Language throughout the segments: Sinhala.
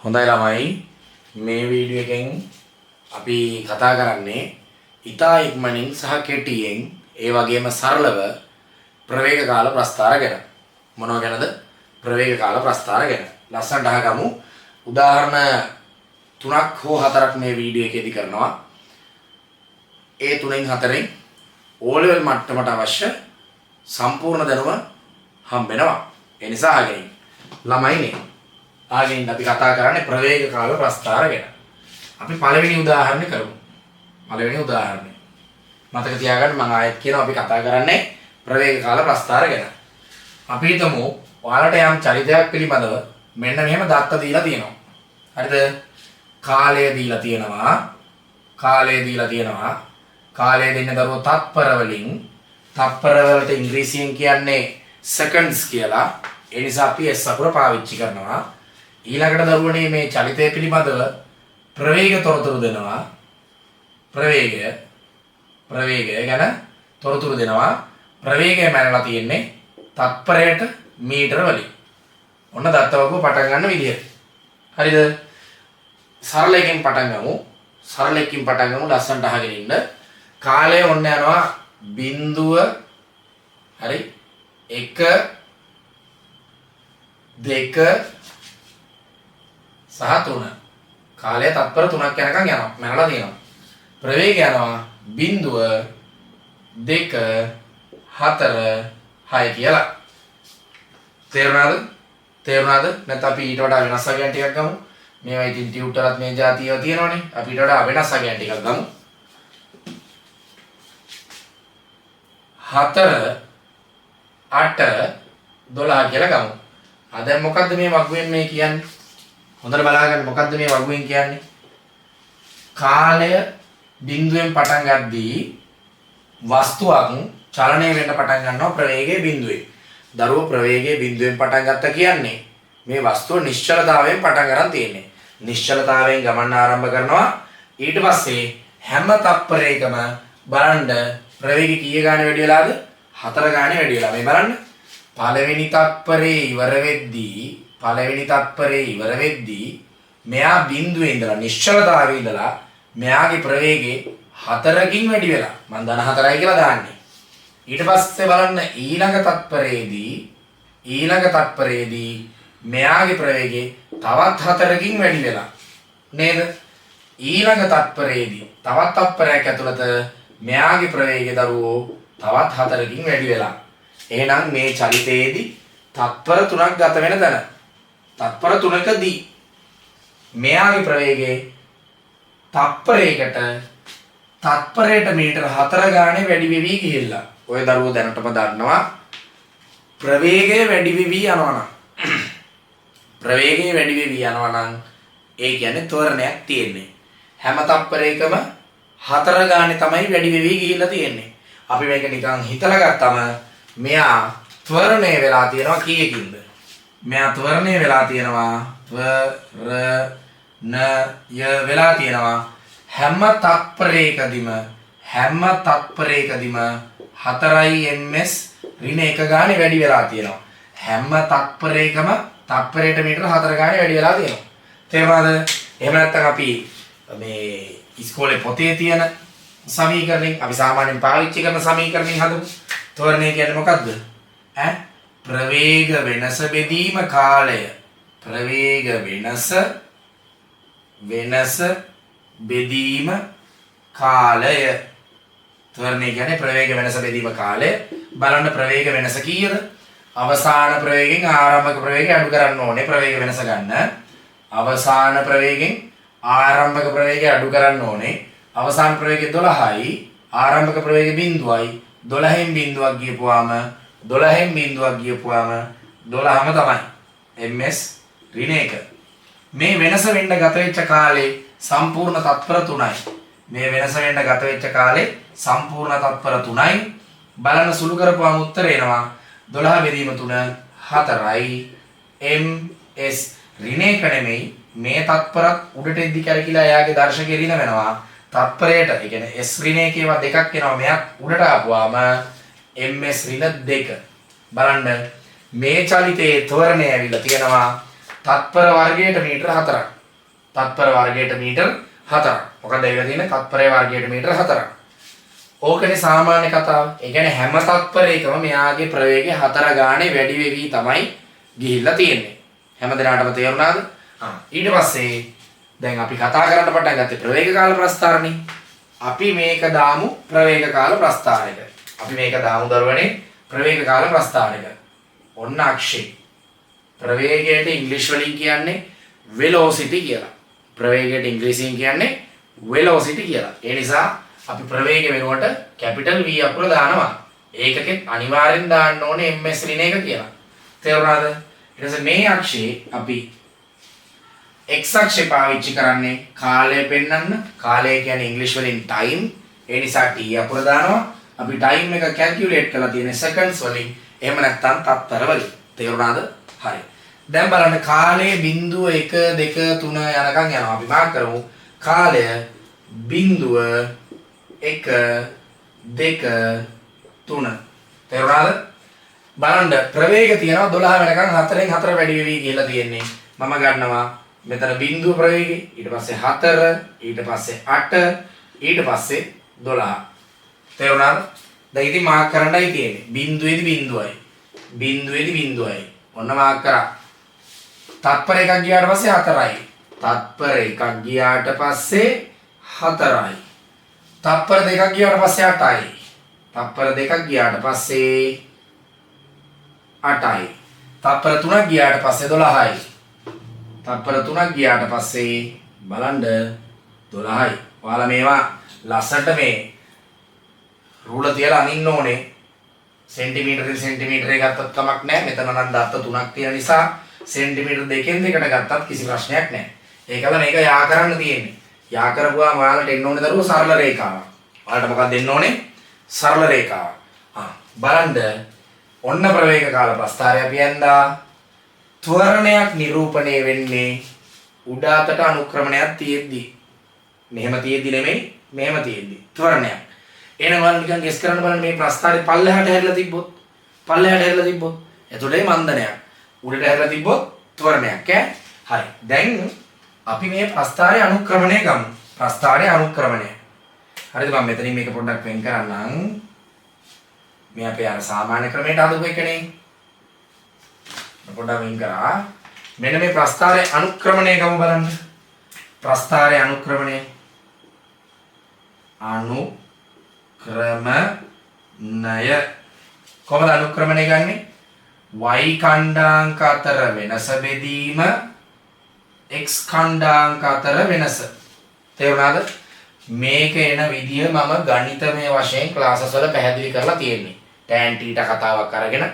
හොඳයි ළමයි, මේ වීඩියෝ එකෙන් අපි කතා කරන්නේ ඉතා ඉක්මනින් සහ කෙටියෙන් ඒ වගේම සරලව ප්‍රවේග කාල ප්‍රස්ථාර ගැන. මොනවා ගැනද? ප්‍රවේග කාල ප්‍රස්ථාර ගැන. ලස්සනට අහගමු. උදාහරණ තුනක් හෝ හතරක් මේ වීඩියෝ එකේදී කරනවා. ඒ තුනෙන් හතරෙන් O level මට්ටමට අවශ්‍ය සම්පූර්ණ දැනුම හම්බ වෙනවා. ඒ නිසා අහගෙන ඉන්න. ළමයිනේ, අහගෙන ඉන්න, අපි කතා කරන්නේ ප්‍රවේග කාල ප්‍රස්ථාර ගැන. අපි පළවෙනි උදාහරණය කරමු. පළවෙනි උදාහරණය. මතක තියාගන්න, මම ආයෙත් කියනවා, අපි කතා කරන්නේ ප්‍රවේග කාල ප්‍රස්ථාර ගැන. අපි හිතමු ඔයාලට යම් චරිතයක් පිළිබඳව මෙන්න මෙහෙම දත්ත දීලා තියෙනවා. හරිද? කාලය දීලා තියෙනවා. කාලය දීලා තියෙනවා. කාලය දෙන්න දරුවෝ තත්පර වලින්. තත්පර වලට ඉංග්‍රීසියෙන් කියන්නේ seconds කියලා. ඒ නිසා අපි S අකුර පාවිච්චි කරනවා. ඊළඟට දරුවනේ, මේ චලිතය පිළිබඳව ප්‍රවේග තොරතුරු දෙනවා. ප්‍රවේගය ගැන තොරතුරු දෙනවා. ප්‍රවේගය මැනලා තියෙන්නේ තත්පරයට මීටර වලින්. ඔන්න දත්ත වගුව පටන් ගන්න විදිය. හරිද? සරල එකෙන් පටන් ගමු. සරල එකකින් පටන් ගමු. ලස්සනට අහගෙන ඉන්න. කාලය ඔන්න යනවා බිඳුව, හරි, 1, 2 සහ 3. කාලය තත්පර 3ක් යනකම් යනවා. මැනලා තියෙනවා. ප්‍රවේගය යනවා බිඳුව, 2, 4, 6 කියලා. තේරුණාද? තේරුණාද? නැත්නම් අපි ඊට වඩා වෙනස් අගයන් ටිකක් ගමු. මේවා ඉතින් ටියුට් වලත් මේ ජාති ඒවා තියෙනවනේ. අපි ඊට වඩා වෙනස් අගයන් ටිකක් ගමු. 4, 8, 12 කියලා ගමු. ආ, දැන් මොකද්ද මේ වගුවෙන් මේ කියන්නේ? හොඳට බලාගන්න, මොකද්ද මේ වගුවෙන් කියන්නේ? කාලය බිඳුවෙන් පටන් ගද්දී වස්තුවක් චලනය වෙන්න පටන් ගන්නවා ප්‍රවේගයේ බිඳුවෙන්. දරුවෝ, ප්‍රවේගයේ බිඳුවෙන් පටන් ගත්තා කියන්නේ මේ වස්තුව නිශ්චලතාවයෙන් පටන් ගන්න තියෙන්නේ. නිශ්චලතාවයෙන් ගමන් ආරම්භ කරනවා. ඊට පස්සේ හැම තප්පරයකම බලන්න ප්‍රවේගය කීය ගානේ වැඩි වෙලාද? 4 ගානේ වැඩි වෙලා. මේ බලන්න. පළවෙනි තප්පරේ ඉවර වෙද්දී, පළවෙනි තප්පරේ ඉවර වෙද්දී මෙයා බිඳුවේ ඉඳලා, නිශ්චලතාවයේ ඉඳලා මෙයාගේ ප්‍රවේගය 4කින් වැඩි වෙලා. මං ධන 4යි කියලා දාන්නේ. ඊට පස්සේ බලන්න, ඊළඟ තත්පරයේදී මෙයාගේ ප්‍රවේගය තවත් 4කින් වැඩි වෙලා. නේද? ඊළඟ තත්පරයේදී තවත් තත්පරයක් ඇතුළත මෙයාගේ ප්‍රවේගය දරුවෝ තවත් 4කින් වැඩි වෙලා. එහෙනම් මේ චලිතයේදී තත්පර 3ක් ගත වෙන තැන, තත්පර 3කදී මෙයාගේ ප්‍රවේගය තත්පරයකට තත්පරයට මීටර 4 ගානේ වැඩි වෙවි ගිහිල්ලා. ඔය දරුවෝ දැනටම දන්නවා, ප්‍රවේගය වැඩි වෙවි යනවා නම්, ප්‍රවේගය වැඩි වෙවි යනවා නම් ඒ කියන්නේ ත්වරණයක් තියෙන්නේ. හැම තත්පරයකම 4 ගානේ තමයි වැඩි වෙවි ගිහිල්ලා තියෙන්නේ. අපි මේක නිකන් හිතලා ගත්තම මෙයා ත්වරණය වෙලා තියෙනවා කීයකින්ද? මෙයා ත්වරණය වෙලා තියෙනවා, ත්වරණය වෙලා තියෙනවා හැම තත්පරයකදීම, හැම තත්පරයකදීම 4යි ms ඍණ 1 ගානේ වැඩි වෙලා තියෙනවා. හැම තත්පරයකම තත්පරයට මීටර 4 ගානේ වැඩි වෙලා තියෙනවා. තේරුණාද? එහෙම නැත්නම් අපි මේ ඉස්කෝලේ පොතේ තියෙන සමීකරණයෙන්, අපි සාමාන්‍යයෙන් පාවිච්චි කරන සමීකරණයෙන් හදමු. ත්වරණය කියන්නේ මොකද්ද? ඈ, ප්‍රවේග වෙනස බෙදීම කාලය. ප්‍රවේග වෙනස බෙදීම කාලය. ත්වරණය කියන්නේ ප්‍රවේග වෙනස බෙදීම කාලය. බලන්න, ප්‍රවේග වෙනස කීයද? අවසාන ප්‍රවේගයෙන් ආරම්භක ප්‍රවේගය අඩු කරන්න ඕනේ ප්‍රවේග වෙනස ගන්න. අවසාන ප්‍රවේගයෙන් ආරම්භක ප්‍රවේගය අඩු කරන්න ඕනේ. අවසාන ප්‍රවේගය 12යි, ආරම්භක ප්‍රවේගය බිඳුවයි. 12න් බිඳුවක් ගියපුවාම, 12න් බිඳුවක් ගියපුවාම 12ම තමයි. ms ඍණ 1. මේ වෙනස වෙන්න ගත වෙච්ච කාලේ සම්පූර්ණ තත්පර 3යි. මේ වෙනස වෙන්න ගත වෙච්ච කාලේ සම්පූර්ණ තත්පර 3යි. බලන්න, සුළු කරපුවාම උත්තර එනවා 12 බෙදීම 3, 4යි ms ඍණ 1 නෙමෙයි, මේ තත්පරත් උඩට එද්දි කැරකිලා එයාගේ දර්ශකය ඍණ වෙනවා. තත්පරයට, ඒ කියන්නේ s ඍණ 1 ඒවා දෙකක් එනවා. මෙයත් උඩට ආපුවාම ms ඍණ 2. බලන්න, මේ චලිතයේ ත්වරණය ඇවිල්ලා තියෙනවා තත්පර වර්ගයට මීටර 4ක්. තත්පර වර්ගයට මීටර 4ක්. මොකද ඇවිල්ලා තියෙන්නේ තත්පරේ වර්ගයට මීටර 4ක්. ඕකනේ සාමාන්‍ය කතාව. ඒ කියන්නේ හැම තත්පරයකම මෙයාගේ ප්‍රවේගය 4 ගානේ වැඩි වෙවි තමයි ගිහිල්ලා තියෙන්නේ. හැම දිනාටම තේරුණාද? ඊට පස්සේ දැන් අපි කතා කරන්න පටන් ගත්තේ ප්‍රවේග කාල ප්‍රස්ථාරනේ. අපි මේක දාමු ප්‍රවේග කාල ප්‍රස්ථාරයක. අපි මේක දාමු දරුවනේ ප්‍රවේග කාල ප්‍රස්ථාරයක. ඔන්න අක්ෂේ. ප්‍රවේගයට ඉංග්‍රීසි වලින් කියන්නේ වෙලොසිටි කියලා. ප්‍රවේගයට ඉංග්‍රීසියෙන් කියන්නේ වෙලොසිටි කියලා. ඒ නිසා අපි ප්‍රවේගය වෙනුවට කැපිටල් V අකුර දානවා. ඒකකෙත් අනිවාර්යෙන් දාන්න ඕනේ ms ඍණ එක කියලා. තේරුණාද? ඊට පස්සේ මේ අක්ෂේ අපි x අක්ෂේ පාවිච්චි කරන්නේ කාලය පෙන්වන්න. කාලය කියන්නේ ඉංග්‍රීසි වලින් time. ඒ නිසා t අකුර දානවා. අපි ටයිම් එක කැල්කියුලේට් කරලා තියෙන්නේ සෙකන්ඩ්ස් වලින්. එහෙම නැත්නම් තත්පර වලින්. තේරුණාද? හරි. දැන් බලන්න කාලය බිංදුව 1 2 3 යනකම් යනවා. අපි මාක් කරමු. කාලය බිංදුව 1 2 3. තේරුණාද? බලන්න ප්‍රවේග තියෙනවා 12 වෙනකන් 4න් 4 වැඩි වෙවි කියලා තියෙන්නේ. මම ගන්නවා මෙතන බිංදුව ප්‍රවේගය, ඊට පස්සේ 4, ඊට පස්සේ 8, ඊට පස්සේ 12. තේරුණාද? දැන් ඉතින් මාක් කරන්නයි තියෙන්නේ. බිංදුවේදී බිංදුවයි. බිංදුවේදී බිංදුවයි. ඔන්න මාක් කරා. තත්පර එකක් ගියාට පස්සේ 4යි. තත්පර එකක් ගියාට පස්සේ 4යි. තත්පර දෙකක් ගියාට පස්සේ 8යි. තත්පර දෙකක් ගියාට පස්සේ 8යි. තත්පර තුනක් ගියාට පස්සේ 12යි. තත්පර තුනක් ගියාට පස්සේ බලන්න 12යි. ඔයාලා මේවා ලස්සනට මේ රූල තියලා අඳින්න ඕනේ. සෙන්ටිමීටරෙන් සෙන්ටිමීටරේ ගත්තත් කමක් නැහැ. මෙතන නම් දත්ත තුනක් තියෙන නිසා සෙන්ටිමීටර් දෙකෙන් දෙකට ගත්තත් කිසි ප්‍රශ්නයක් නැහැ. ඒකල මේක යා කරන්න තියෙන්නේ. යා කරපුවාම ඔයාලට එන්න ඕනේ දරුවෝ සරල රේඛාවක්. ඔයාලට මොකක්ද දෙන්න ඕනේ? සරල රේඛාවක්. බලන්න ඔන්න ප්‍රවේග කාල ප්‍රස්ථාරය අපි ඇන්දා. ත්වරණයක් නිරූපණය වෙන්නේ උඩ අතට අනුක්‍රමණයක් තියෙද්දි. මෙහෙම තියෙද්දි නෙමෙයි, මෙහෙම තියෙද්දි. ත්වරණයක්. එහෙනම් ඔයාලා නිකන් ගෙස් කරන්න බලන්න මේ ප්‍රස්ථාරේ පල්ලෙහාට හැරිලා තිබ්බොත්, පල්ලෙහාට හැරිලා තිබ්බොත් එතකොට ඒ මන්දනයක්. උඩට හැරිලා තිබ්බොත් ත්වරණයක් ඈ. හරි. දැන් අපි මේ ප්‍රස්ථාරයේ අනුක්‍රමණය ගමු. ප්‍රස්ථාරයේ අනුක්‍රමණය. හරිද? මම මෙතනින් මේක පොඩ්ඩක් වෙන් කරන්නම්. මේ අපේ අර සාමාන්‍ය ක්‍රමයට හදපු එකනේ. පොඩ්ඩක් වෙන් කරා. මෙන්න මේ ප්‍රස්ථාරයේ අනුක්‍රමණය ගමු බලන්න. ප්‍රස්ථාරයේ අනුක්‍රමණය. අනුක්‍රමණය කොහොමද අනුක්‍රමණය ගන්නෙ? Y ඛණ්ඩාංක අතර වෙනස බෙදීම x ඛණ්ඩාංක අතර වෙනස. තේරුණාද? මේක එන විදිය මම ගණිතමය වශයෙන් ක්ලාසස් වල පැහැදිලි කරලා තියෙන්නේ. tan θ කතාවක් අරගෙන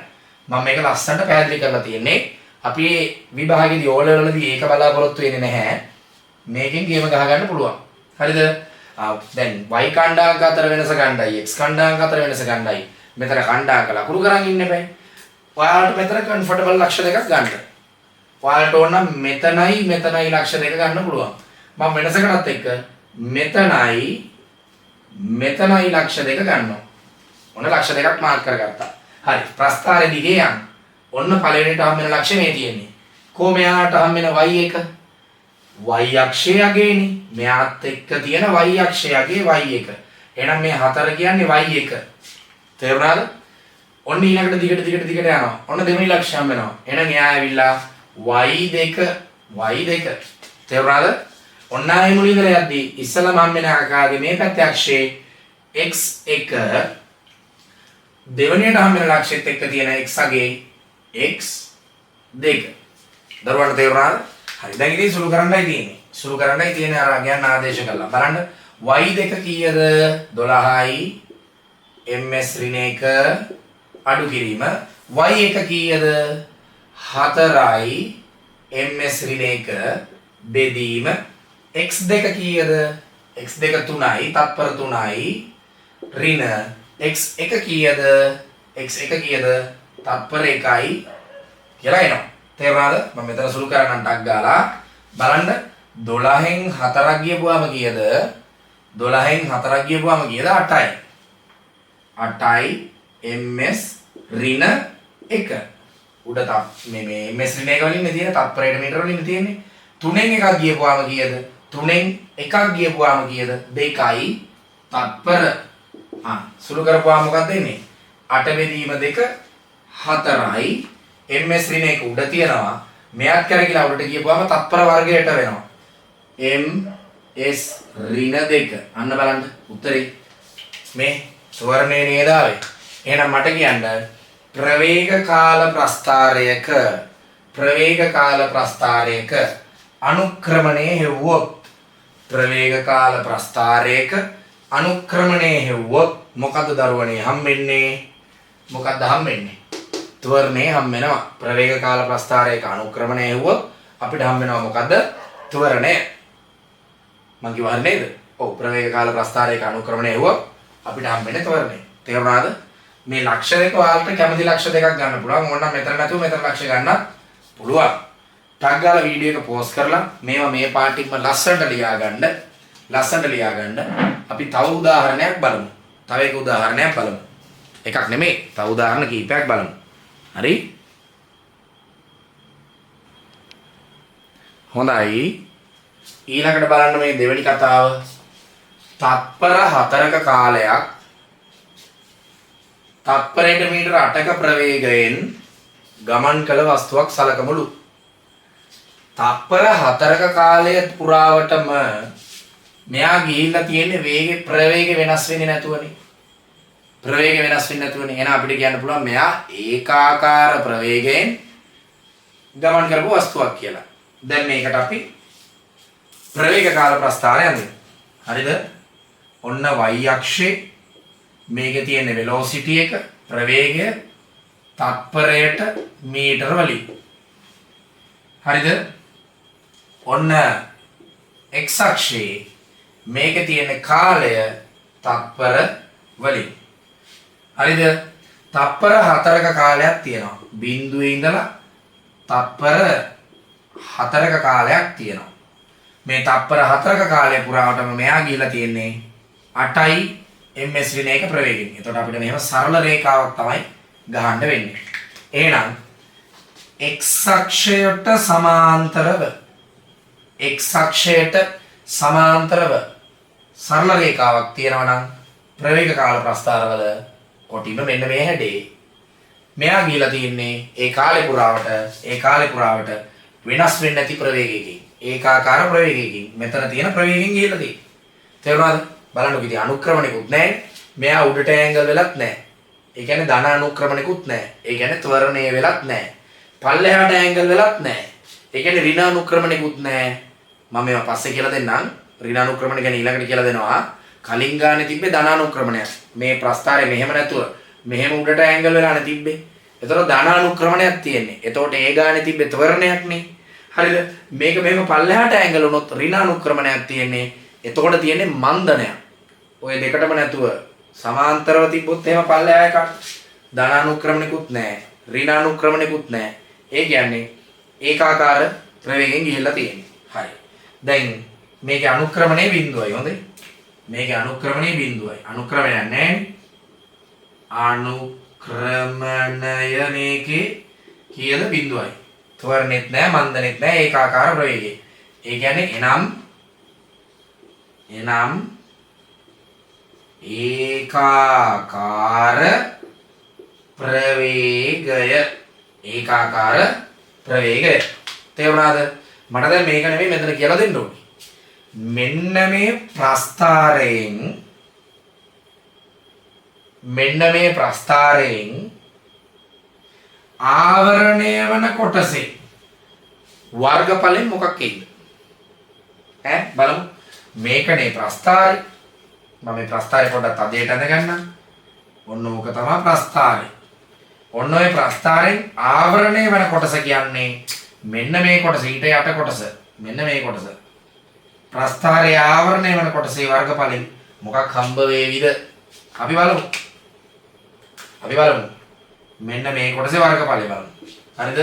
මම මේක ලස්සනට පැහැදිලි කරලා තියෙන්නේ. අපි විභාගෙදී ඕ ලෙවල් වලදී ඒක බලාපොරොත්තු වෙන්නේ නැහැ. මේකෙන් ගේම ගහ ගන්න පුළුවන්. හරිද? දැන් y ඛණ්ඩාංක අතර වෙනස ගණ්ඩායි x ඛණ්ඩාංක අතර වෙනස ගණ්ඩායි මෙතන ඛණ්ඩාංක ලකුණු කරන් ඉන්න බෑ. ඔයාලට මෙතන කම්ෆර්ටබල් ලක්ෂ දෙකක් ගන්න. ඔයාලට ඕන නම් මෙතනයි මෙතනයි ලක්ෂ දෙක ගන්න පුළුවන්. මම වෙනසකටත් එක්ක මෙතනයි මෙතනයි ලක්ෂ දෙක ගන්නවා. ඔන්න ලක්ෂ දෙකක් මාර්ක් කරගත්තා. හරි. ප්‍රස්ථාරෙ දිගේ යන්න. ඔන්න පළවෙනිට හම් වෙන ලක්ෂ්‍ය මේ තියෙන්නේ. කො මෙයාට හම් වෙන y එක? Y අක්ෂය අගේනේ. මෙයාත් එක්ක තියෙන y අක්ෂය අගේ y එක. එහෙනම් මේ හතර කියන්නේ y එක. තේරුණාද? ඔන්න ඊළඟට දිගට දිගට දිගට යනවා. ඔන්න දෙවෙනි ලක්ෂ්‍ය හම් වෙනවා. එහෙනම් එයා ඇවිල්ලා y2 y2. තේරුණාද? ඔන්න ආයෙ මුලින් ඉඳලා යද්දී ඉස්සලම හම් වෙන ආකාරයේ මේ පැත්තේ අක්ෂයේ x1 දෙවෙනියට හම් වෙන ලක්ෂ්‍යෙත් එක්ක තියෙන x අගේ x2. දරුවන්ට තේරුණාද? හරි. දැන් ඉතින් සුළු කරන්නයි තියෙන්නේ. සුළු කරන්නයි තියෙන්නේ අර අගයන් ආදේශ කරලා. බලන්න y2 කීයද? 12යි ms ඍණ 1 අඩු කිරීම y1 කීයද? 4යි ms ඍණ 1 බෙදීම x2 කීයද? x2 3යි තත්පර 3යි ඍණ x1 කීයද? x1 කීයද? තත්පර 1යි කියලා එනවා. තේරුණාද? මම මෙතන සුළු කරන්නම් ටක් ගාලා. බලන්න 12න් 4ක් ගියපුවාම කීයද? 12න් 4ක් ගියපුවාම කීයද? 8යි. 8යි ms ඍණ 1. උඩ මේ මේ ms ඍණ එක වලින් තියෙන තත්පරයට මීටර වලින් තියෙන්නේ. 3න් එකක් ගියපුවාම කීයද? 3න් එකක් ගියපුවාම කීයද? 2යි තත්පර. සුළු කරපුවාම මොකක්ද වෙන්නේ? 8 බෙදීම 2 4යි. ms ඍණ එක උඩ තියෙනවා. මෙයත් කරකිලා උඩට ගියපුවාම තත්පර වර්ගයට වෙනවා. ms ඍණ 2. අන්න බලන්න උත්තරේ මේ ත්වරණය නේද ආවේ. එහෙනම් මට කියන්න ප්‍රවේග කාල ප්‍රස්ථාරයක ප්‍රවේග කාල ප්‍රස්ථාරයක අනුක්‍රමණය හෙව්වොත් ප්‍රවේග කාල ප්‍රස්ථාරයක අනුක්‍රමණය හෙව්වොත් මොකද්ද දරුවනේ හම්බෙන්නේ? මොකද්ද හම්බෙන්නේ? ත්වරණය හම් වෙනවා. ප්‍රවේග කාල ප්‍රස්ථාරයක අනුක්‍රමණය හෙව්වොත් අපිට හම් වෙනවා මොකද්ද? ත්වරණය. මං කිව්වා හරි නේද? ඔව්, ප්‍රවේග කාල ප්‍රස්ථාරයක අනුක්‍රමණය හෙව්වොත් අපිට හම් වෙන්නේ ත්වරණය. තේරුණාද? මේ ලක්ෂ දෙක ඔයාලට කැමති ලක්ෂ දෙකක් ගන්න පුළුවන්. ඕනනම් මෙතන නැතුව මෙතන ලක්ෂ ගන්නත් පුළුවන්. ටක් ගාලා වීඩියෝ එක පෝස්ට් කරලා මේවා මේ පාටින්ම ලස්සනට ලියා ගන්න. ලස්සනට ලියා ගන්න. අපි තව උදාහරණයක් බලමු. තව එක උදාහරණයක් බලමු. එකක් නෙමෙයි, තව උදාහරණ කීපයක් බලමු. හරි? හොඳයි. ඊළඟට බලන්න මේ දෙවෙනි කතාව. තත්පර 4ක කාලයක් තත්පරයට මීටර 8ක ප්‍රවේගයෙන් ගමන් කළ වස්තුවක් සලකමුලු. තත්පර 4ක කාලය පුරාවටම මෙයා ගිහිල්ලා තියෙන්නේ වේගය ප්‍රවේගය වෙනස් වෙන්නේ නැතුවනේ. ප්‍රවේගය වෙනස් වෙන්නේ නැතුවනේ. එහෙනම් අපිට කියන්න පුළුවන් මෙයා ඒකාකාර ප්‍රවේගයෙන් ගමන් කරපු වස්තුවක් කියලා. දැන් මේකට අපි ප්‍රවේග කාල ප්‍රස්ථාරය අඳිමු. හරිද? ඔන්න y අක්ෂේ මේකේ තියෙන වෙලොසිටි එක ප්‍රවේගය තත්පරයට මීටර වලින්. හරිද? ඔන්න x අක්ෂේ මේකේ තියෙන කාලය තත්පර වලින්. හරිද? තත්පර 4ක කාලයක් තියෙනවා. බිඳුවේ ඉඳලා තත්පර 4ක කාලයක් තියෙනවා. මේ තත්පර 4ක කාලය පුරාවටම මෙයා ගිහිලා තියෙන්නේ 8යි ms ඍණ එක ප්‍රවේගයෙන්. එතකොට අපිට මෙහෙම සරල රේඛාවක් තමයි ගහන්න වෙන්නේ. එහෙනම් x අක්ෂයට සමාන්තරව x අක්ෂයට සමාන්තරව සරල රේඛාවක් තියෙනවා නම් ප්‍රවේග කාල ප්‍රස්ථාරවල කොටිම මෙන්න මේ හැඩේ. මෙයා ගිහිලා තියෙන්නේ ඒ කාලේ පුරාවට වෙනස් වෙන්නේ නැති ප්‍රවේගයකින්, ඒකාකාර ප්‍රවේගයකින්, මෙතන තියෙන ප්‍රවේගයෙන් ගිහිලා තියෙන්නේ. තේරුණාද? බලන්නකො ඉතින් අනුක්‍රමණිකුත් නැහැ. මෙයා උඩට ඇන්ගල් වෙලත් නැහැ. ඒ කියන්නේ ධන අනුක්‍රමණිකුත් නැහැ. ඒ කියන්නේ ත්වරණය වෙලත් නැහැ. පල්ලෙහාට ඇන්ගල් වෙලත් නැහැ. ඒ කියන්නේ ඍණ අනුක්‍රමණිකුත් නැහැ. මම මේවා පස්සේ කියලා දෙන්නම්. ඍණ අනුක්‍රමණ ගැන ඊළඟට කියලා දෙනවා. කලින් ගානේ තිබ්බේ ධන අනුක්‍රමණයක්. මේ ප්‍රස්ථාරය මෙහෙම නැතුව මෙහෙම උඩට ඇන්ගල් වෙලානේ තිබ්බේ. එතකොට ධන අනුක්‍රමණයක් තියෙන්නේ. එතකොට ඒ ගානේ තිබ්බේ ත්වරණයක් නේ. හරිද? මේක මෙහෙම පල්ලෙහාට ඇන්ගල් වුණොත් ඍණ අනුක්‍රමණයක් තියෙන්නේ. එතකොට තියෙන්නේ මන්දනයක්. ඔය දෙකටම නැතුව සමාන්තරව තිබ්බොත් එහෙම පල්ලෙහා එකක් ධන අනුක්‍රමණිකුත් නැහැ, ඍණ අනුක්‍රමණිකුත් නැහැ. ඒ කියන්නේ ඒකාකාර ප්‍රවේගයෙන් ගිහිල්ලා තියෙන්නේ. හරි. දැන් මේකේ අනුක්‍රමණය බිඳුවයි. හොඳයි. මේකේ අනුක්‍රමණය බිඳුවයි. අනුක්‍රමණයක් නැහැ. අනුක්‍රමණය මේකේ කීයද? බිඳුවයි. ත්වරණෙත් නැහැ, මන්දනෙත් නැහැ, ඒකාකාර ප්‍රවේගය. ඒ කියන්නේ එනම් ඒකාකාර ප්‍රවේගය, ඒකාකාර ප්‍රවේගය. තේරුණාද? මට දැන් මේක නෙමෙයි මෙතන කියලා දෙන්න ඕනේ. මෙන්න මේ ප්‍රස්ථාරයෙන් ආවරණය වන කොටසේ වර්ගඵලයෙන් මොකක් එයිද? ඈ බලමු. මේකනේ ප්‍රස්ථාරය. මම මේ ප්‍රස්ථාරය පොඩ්ඩක් තදයට ඇඳ ගන්නම්. ඔන්න ඕක තමයි ප්‍රස්ථාරය. ඔන්න ඔය ප්‍රස්ථාරයෙන් ආවරණය වන කොටස කියන්නේ මෙන්න මේ කොටස, ඊට යට කොටස, මෙන්න මේ කොටස. ප්‍රස්ථාරයේ ආවරණය වන කොටසේ වර්ගඵලයෙන් මොකක් හම්බ වේවිද? අපි බලමු. අපි බලමු. මෙන්න මේ කොටසේ වර්ගඵලය බලමු. හරිද?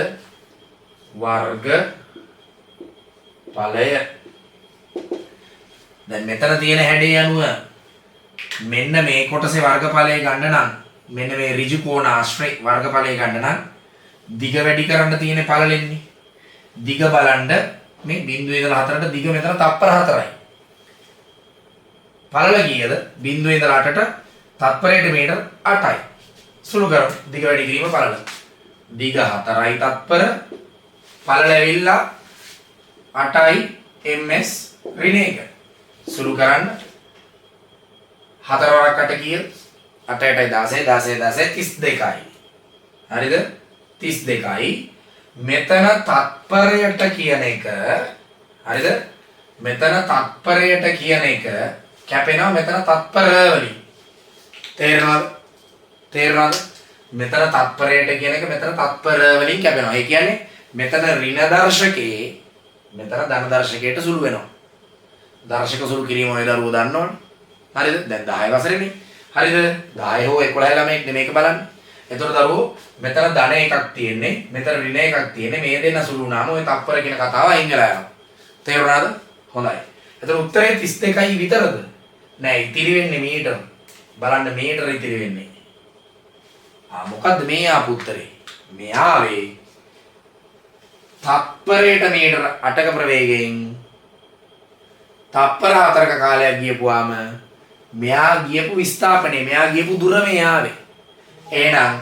වර්ගඵලය. දැන් මෙතන තියෙන හැඩය අනුව මෙන්න මේ කොටසේ වර්ගඵලය ගන්න නම්, මෙන්න මේ ඍජු කෝණ ආශ්‍රය වර්ගඵලය ගන්න නම් දිග වැඩි කරන්න තියෙන පළලෙන්නේ. දිග බලන්න මේ බිංදුවේ ඉඳලා 4ට දිග මෙතන තප්පර 4යි. පළල කීයද? බිංදුවේ ඉඳලා 8ට තත්පරයට මීටර 8යි. සුළු කරමු. දිග වැඩි කිරීම පළල. දිග 4යි තත්පර, පළල ඇවිල්ලා 8යි ms ඍණ එක. සුළු කරන්න 4 වරක් 8 කීයද? 8 8යි 16 16 16 32යි. හරිද? 32යි. මෙතන තත්පරයට කියන එක, හරිද? මෙතන තත්පරයට කියන එක කැපෙනවා මෙතන තත්පර වලින්. තේරෙනවද? තේරෙනවද? මෙතන තත්පරයට කියන එක මෙතන තත්පර වලින් කැපෙනවා. ඒ කියන්නේ මෙතන ඍණ දර්ශකයේ මෙතන ධන දර්ශකයට සුළු වෙනවා. දර්ශක සුළු කිරීම ඔය දරුවෝ දන්නවනේ. හරිද? දැන් 10 වසරේනේ. හරිද? 10 හෝ 11 ළමයෙක් නේ මේක බලන්නේ. එතකොට දරුවෝ මෙතන ධන එකක් තියෙන්නේ, මෙතන ඍණ එකක් තියෙන්නේ. මේ දෙන්න සුළු වුණාම ඔය තත්පර කියන කතාව අයින් වෙලා යනවා. තේරුණාද? හොඳයි. එතකොට උත්තරේ 32යි විතරද? නෑ, ඉතිරි වෙන්නේ මීටර. බලන්න මීටර ඉතිරි වෙන්නේ. ආ මොකද්ද මේ ආපු උත්තරේ? මේ ආවේ තත්පරයට මීටර 8ක ප්‍රවේගයෙන් තත්පර 4ක කාලයක් ගියපුවාම මෙයා ගියපු විස්ථාපනය, මෙයා ගියපු දුර මේ ආවේ. එහෙනම්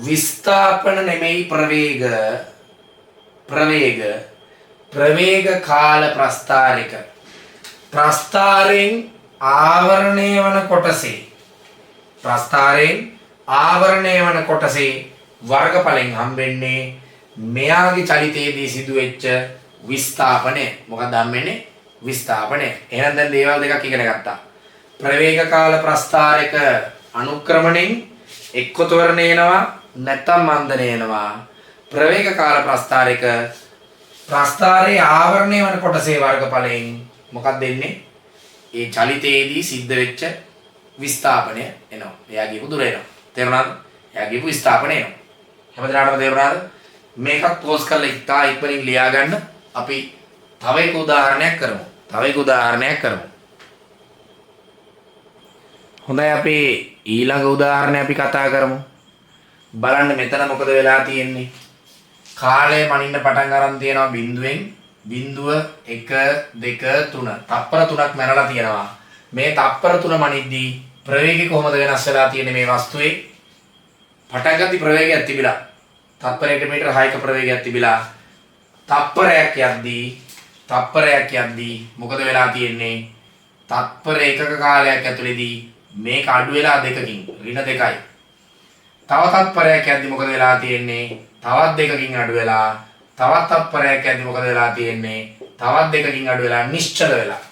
විස්ථාපන නෙමෙයි ප්‍රවේග, ප්‍රවේග ප්‍රවේග කාල ප්‍රස්ථාරික ප්‍රස්ථාරයෙන් ආවරණය වන කොටසේ, ප්‍රස්ථාරයෙන් ආවරණය වන කොටසේ වර්ගඵලෙන් හම්බෙන්නේ මෙයාගේ චලිතයේදී සිදුවෙච්ච විස්ථාපනය. මොකක්ද හම්බෙන්නේ? විස්ථාපනය. එහෙනම් දැන් දේවල් දෙකක් ඉගෙන ගත්තා. ප්‍රවේග කාල ප්‍රස්ථාරක අනුක්‍රමණයෙන් එක්ක ත්වරණය එනවා නැත්තම් මන්දනය එනවා. ප්‍රවේග කාල ප්‍රස්ථාරක ප්‍රස්ථාරයේ ආවරණය වන කොටසේ වර්ගඵලයෙන් මොකක්ද එන්නේ? ඒ චලිතයේදී සිද්ධ වෙච්ච විස්ථාපනය එනවා. එයා කියපු දුර එනවා. තේරුණාද? එයා කියපු විස්ථාපනය එනවා. හැමදෙනාටම තේරුණාද? මේකත් පෝස් කරලා ඉතා ඉක්මනින් ලියා ගන්න. අපි තව එක උදාහරණයක් කරමු. තව එක උදාහරණයක් කරමු. හොඳයි, අපි ඊළඟ උදාහරණය අපි කතා කරමු. බලන්න මෙතන මොකද වෙලා තියෙන්නේ? කාලය මනින්න පටන් අරන් තියෙනවා බිඳුවෙන්. බිඳුව 1 2 3 තප්පර 3ක් මැනලා තියෙනවා. මේ තප්පර 3 මනිද්දී ප්‍රවේගය කොහොමද වෙනස් වෙලා තියෙන්නේ මේ වස්තුවේ? පටන් ගද්දි ප්‍රවේගයක් තිබිලා තප්පරයට මීටර 6ක ප්‍රවේගයක් තිබිලා තප්පරයක් යද්දී මොකද වෙලා තියෙන්නේ? තත්පර එකක කාලයක් ඇතුළේදී මේක අඩු වෙලා 2කින් ඍණ 2යි. තව තත්පරයක් යද්දි මොකද වෙලා තියෙන්නේ? තවත් 2කින් අඩු වෙලා, තවත් තත්පරයක් යද්දි මොකද වෙලා තියෙන්නේ? තවත් 2කින් අඩු වෙලා නිශ්චල වෙලා.